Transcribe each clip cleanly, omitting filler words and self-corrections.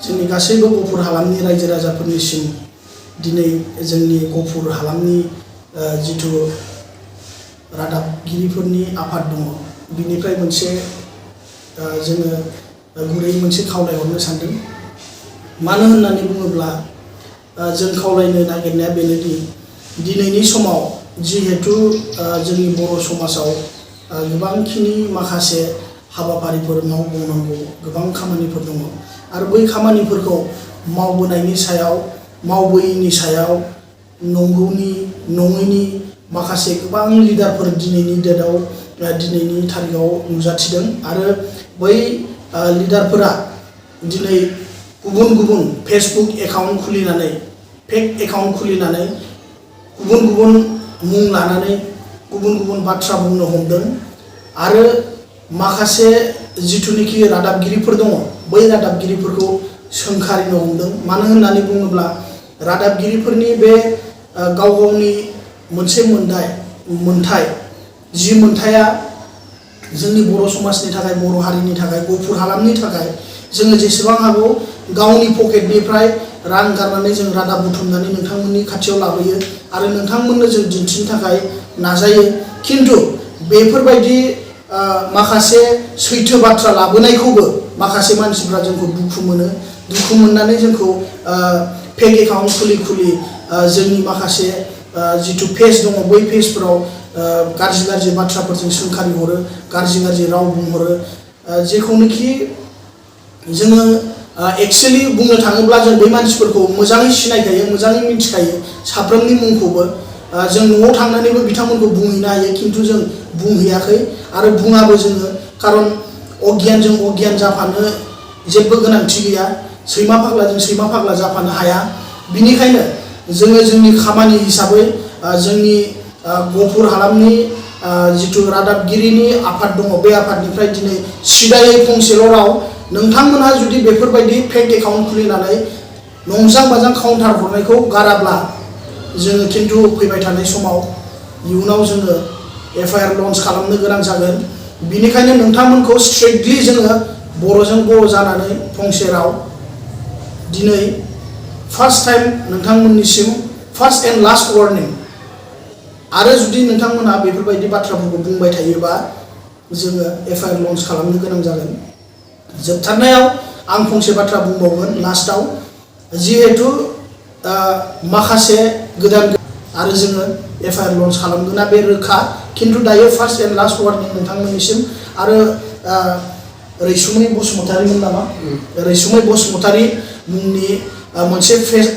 जोंनि गासैबो गफुर हालामनि रायजो राजाफोरनिसिम दिनै जोंनि गफुर हालामनि जिथु रादाबगिरिफोरनि आफाद दङ बिनिफ्राय मोनसे जोङो गुरै मोनसे खावलायहरनो सानदों। मानो होननानै बुङोब्ला जों खावलायनो नागिरनाया बेनोदि दिनैनि समाव जिहेतु जोंनि बर' समाजाव गोबांखिनि माखासे हाबाफारिफोर मावबावनांगौ गोबां खामानिफोर दङ आरो बै खामानिफोरखौ मावबोनायनि सायाव मावबोयैनि सायाव नंगौनि नङैनि माखासे गोबां लिडारफोर दिनैनि डेटआव दिनैनि थारिखआव नुजाथिदों आरो बै लिडारफोरा दिनै गुबुन गुबुन फेसबुक एकाउन्ट खुलिनानै फेक एकाउन्ट खुलिनानै गुबुन गुबुन मुं लानानै गुबुन गुबुन बाथ्रा बुंनो हमदों आरो माखासे जिथुनिखि रादाबगिरिफोर दङ बै रादाबगिरिफोरखौ सोंखारिनो हमदों। मानो होननानै बुङोब्ला रादाबगिरिफोरनि बे गाव गावनि मोनसे मोनथाय जि मोनथाया जोंनि बर' समाजनि थाखाय बर' हारिनि थाखाय गफुर हालामनि थाखाय जोङो जेसेबां हागौ गावनि पकेटनिफ्राय रां गारनानै जों रादाब बुथुमनानै नोंथांमोननि खाथियाव लाबोयो आरो नोंथांमोननो जों दिन्थिनो थाखाय नाजायो। खिन्थु बेफोरबायदि माखासे सैथो बाथ्रा लाबोनायखौबो माखासे मानसिफ्रा जोंखौ दुखु मोननानै जोंखौ फेक एकाउन्ट खुलि जोंनि माखासे जिथु पेज दङ बै पेजफोराव गाज्रि बाथ्राफोरजों सोंखारि हरो गाज्रि राव बुंहरो जेखौनोखि जोङो एक्चुअली बुंनो थाङोब्ला जों बै मानसिफोरखौ मोजाङै सिनायखायो मोजाङै मिथिखायो साफ्रोमनि मुंखौबो जों न'आव थांनानैबो बिथांमोनखौ बुंहैनो हायो खिन्थु जों बुंहैयाखै आरो बुङाबो जोङो खारन अगियानजों अगियान जाफानो जेबो गोनांथि गैया सैमा फाग्लाजों सैमा फाग्ला जाफानो हाया। बिनिखायनो जोङो जोंनि खामानि हिसाबै जोंनि गफुर हालामनि जिथु रादाबगिरिनि आफाद दङ बे आफादनिफ्राय दिनै सिदायै फंसेल' राव नोंथांमोनहा जुदि बेफोरबायदि फेक एकाउन्ट खुलिनानै नंजां बाजां काउन्टार हरनायखौ गाराब्ला जोङो खिन्थु फैबाय थानाय समाव इयुनाव जोङो एफआइआर लन्च खालामनो गोनां जागोन। बिनिखायनो नोंथांमोनखौ स्ट्रिक्टलि जोङो बर'जों बर' जानानै फंसे राव दिनै फार्स्ट टाइम नोंथांमोननिसिम फार्स्ट एन्ड लास्ट वार्निं आरो जुदि नोंथांमोनहा बेफोरबायदि बाथ्राफोरखौ बुंबाय थायोबा जोङो एफआइआर लन्च खालामनो गोनां जागोन। जोबथारनायाव आं फंसे बाथ्रा बुंबावगोन लास्टआव जिहेतु माखासे गोदान आरो जोङो एफआइआर लन्च खालामगोना बे रोखा खिन्थु दायो फार्स्ट एन्ड लास्ट वार्निं नोंथांमोननिसिम आरो रैसुमै बसुमतारिमोन नामा रैसुमै बसुमतारि मुंनि मोनसे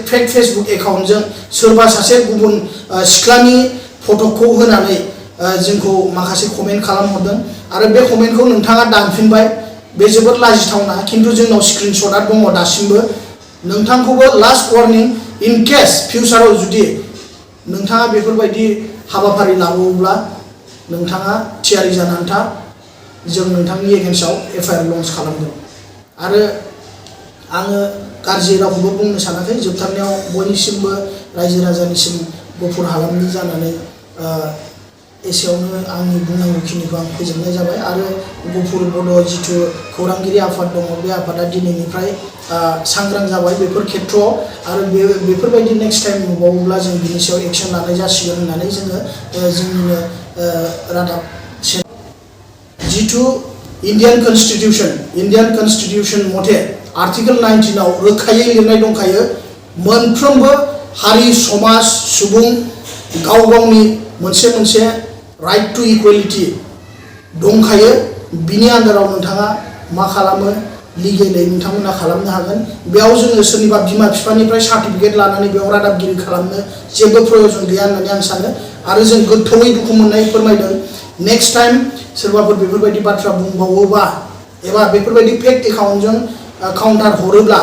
फेक फेसबुक एकाउन्टजों सोरबा सासे गुबुन सिख्लानि फट'खौ होनानै जोंखौ माखासे कमेन्ट खालामहरदों आरो बे कमेन्टखौ नोंथाङा दानफिनबाय बे जोबोद लाजिथावना खिन्थु जोंनाव स्क्रिनशटआ दङ दासिमबो नोंथांखौबो लास्ट वार्निं इन केस फिउचाराव जुदि नोंथाङा बेफोरबायदि हाबाफारि लाबावोब्ला नोंथाङा थियारि जानानै था जों नोंथांनि एगेन्स्टआव एफआइआर लन्च खालामगोन। आरो आङो गाज्रि रावखौबो बुंनो सानाखै जोबथारनायाव बयनिसिमबो रायजो राजानिसिम गफुर हालामनि जानानै एसेयावनो आंनि बुंनांगौखिनिखौ आं फोजोबनाय जाबाय आरो गफुर बड' जिथु खौरांगिरि आफाद दङ बे आफादा दिनैनिफ्राय सांग्रां जाबाय बेफोर खेथ्रआव आरो बेफोरबायदि नेक्स्ट टाइम नुबावोब्ला जों बिनि सायाव एक्सन लानाय जासिगोन होननानै जोङो जोंनिनो रादाब जिथु इन्डियान कनस्टिटिउसन मथे आर्टिकेल 19 आव रोखायै लिरनाय दंखायो मोनफ्रोमबो हारि समाज सुबुं गाव गावनि मोनसे राइट टु इकुवेलिटि दंखायो बिनि आन्दाराव नोंथाङा मा खालामो लिगेलै नोंथांमोना खालामनो हागोन। बेयाव जोङो सोरनिबा बिमा बिफानिफ्राय सार्टिफिकेट लानानै बेयाव रादाबगिरि खालामनो जेबो प्रयजन गैया होननानै आं सानो आरो जों गोथौयै दुखु मोननाय फोरमायदों नेक्स्ट टाइम सोरबाफोर बेफोरबायदि बाथ्रा बुंबावोबा एबा बेफोरबायदि फेक एकाउन्टजों काउन्टार हरोब्ला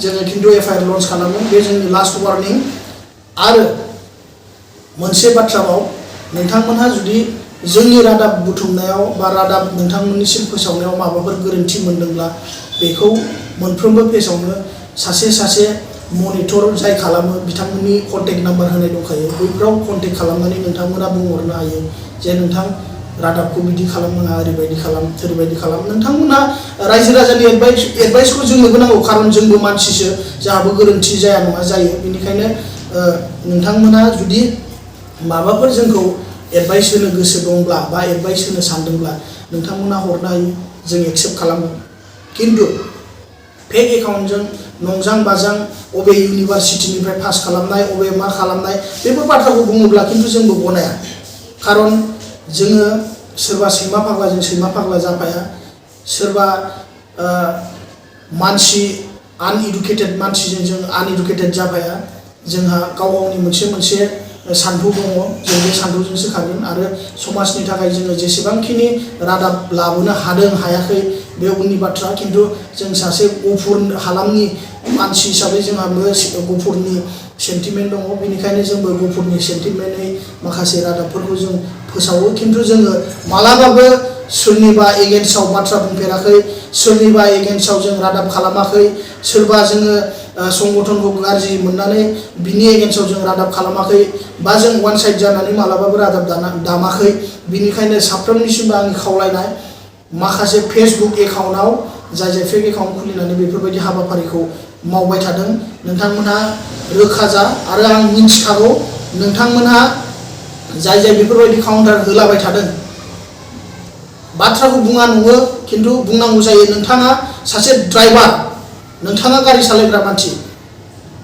जोङो खिन्थु एफआइआर लन्च खालामगोन बे जोंनि लास्ट वार्निं। आरो मोनसे बाथ्राबाव नोंथांमोनहा जुदि जोंनि रादाब बुथुमनायाव बा रादाब नोंथांमोननिसिम फोसावनायाव माबाफोर गोरोन्थि मोनदोंब्ला बेखौ मोनफ्रोमबो पेजावनो सासे मनिटर जाय खालामो बिथांमोननि कन्टेक्ट नाम्बार होनाय दंखायो बैफोराव कन्टेक्ट खालामनानै नोंथांमोना बुंहरनो हायो जे नोंथां रादाबखौ बिदि खालामनाङा, ओरैबायदि खालाम। नोंथांमोना रायजो राजानि एडभाइसखौ जोंनोबो नांगौ, खारन जोंबो मानसिसो, जोंहाबो गोरोन्थि जाया नङा जायो। बेनिखायनो नोंथांमोना जुदि माबाफोर जोंखौ एडभाइस होनो गोसो दंब्ला बा एडभाइस होनो सानदोंब्ला नोंथांमोना हरनो हायो, जों एक्सेप्ट खालामो। खिन्थु फेक एकाउन्टजों नंजां बाजां अबे इउनिभार्सिटिनिफ्राय पास खालामनाय, अबे मा खालामनाय, बेफोर बाथ्राखौ बुङोब्ला खिन्थु जोंबो गनाया। खारन जोङो सोरबा सैमा फाग्लाजों सैमा फाग्ला जाफाया, सोरबा मानसि आनइडुकेटेड मानसिजों जों आनइडुकेटेड जाफाया। जोंहा गाव गावनि मोनसे सान्थौ दङ, जों बे सान्थौजोंसो खारगोन। आरो समाजनि थाखाय जोङो जेसेबांखिनि रादाब लाबोनो हादों हायाखै बे उननि बाथ्रा, खिन्थु जों सासे गफुर हालामनि मानसि हिसाबै जोंहाबो गफुरनि सेन्टिमेन्ट दङ। बेनिखायनो जोंबो गफुरनि सेन्टिमेन्टै माखासे रादाबफोरखौ जों फोसावो। खिन्थु जोङो मालाबाबो सोरनिबा एगेन्स्टआव बाथ्रा बुंफेराखै, सोरनिबा एगेन्स्टआव जों रादाब खालामाखै, सोरबा जोङो संगठनखौ गाज्रि मोननानै बिनि एगेन्स्टआव जों रादाब खालामाखै, बा जों वान साइड जानानै मालाबाबो रादाब दामाखै। बिनिखायनो साफ्रोमनिसिमबो आंनि खावलायनाय, माखासे फेसबुक एकाउन्टआव जाय फेक एकाउन्ट खुलिनानै बेफोरबायदि हाबाफारिखौ मावबाय थादों, नोंथांमोनहा रोखा जा। आरो आं मिन्थिखागौ नोंथांमोनहा जाय बेफोरबायदि काउन्टार होलाबाय थादों, बाथ्राखौ बुङा नङो, खिन्थु बुंनांगौ जायो। नोंथाङा सासे ड्राइभार, नोंथाङा गारि सालायग्रा मानसि,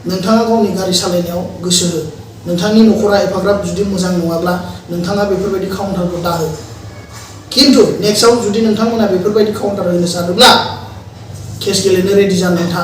नोंथाङा गावनि गारि सालायनायाव गोसो हो। नोंथांनि न'खरा एफाग्राब जुदि मोजां नङाब्ला नोंथाङा बेफोरबायदि काउन्टारखौ दाहो। खिन्थु नेक्स्टआव जुदि नोंथांमोना बेफोरबायदि काउन्टार होनो सानोब्ला केस गेलेनो रेडि जानानै था।